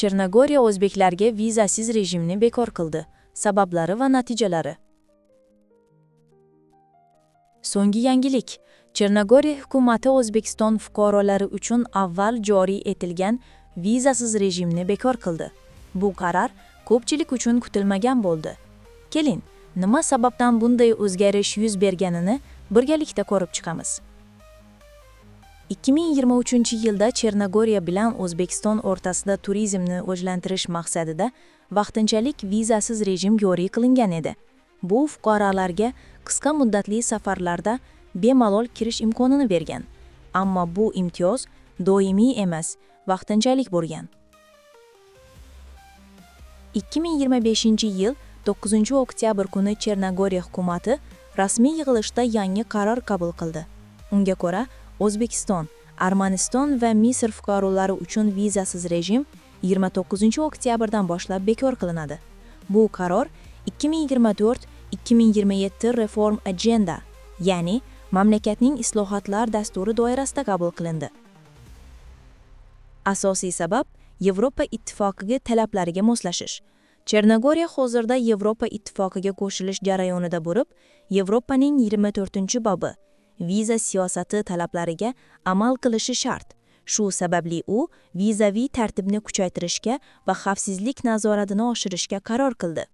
Chernogoriya o'zbeklarga vizasiz rejimni bekor qildi. Sabablari va natijalari. So'nggi yangilik. Chernogoriya hukumati O'zbekiston fuqarolari uchun avval joriy etilgan vizasiz rejimni bekor qildi. Bu qaror ko'pchilik uchun kutilmagan bo'ldi. Keling, nima sababdan bunday o'zgarish yuz berganini birgalikda ko'rib chiqamiz. 2023-yilda Chernogoriya bilan O'zbekiston o'rtasida turizmni rivojlantirish maqsadida vaqtinchalik vizasiz rejim joriy qilingan edi. Bu fuqarolarga qisqa muddatli safarlarda bemalol kirish imkonini bergan. Ammo bu imtiyoz doimiy emas, vaqtinchalik bo'lgan. 2025-yil 9-oktyabr kuni Chernogoriya hukumati rasmiy yig'ilishda yangi qaror qabul qildi. Unga ko'ra, O'zbekiston, Armaniston va Misr fuqarolari uchun vizasiz rejim 29-oktyabrdan boshlab bekor qilinadi. Bu qaror 2024-2027 Reform Agenda, ya'ni mamlakatning islohotlar dasturi doirasida qabul qilindi. Asosiy sabab Yevropa Ittifoqiga talablariga moslashish. Chernogoriya hozirda Yevropa Ittifoqiga qo'shilish jarayonida bo'lib, Yevropaning 24-bobi viza siyosati talablariga amal qilishi shart. Shu sababli u vizaviy tartibni kuchaytirishga va xavfsizlik nazoratini oshirishga qaror qildi.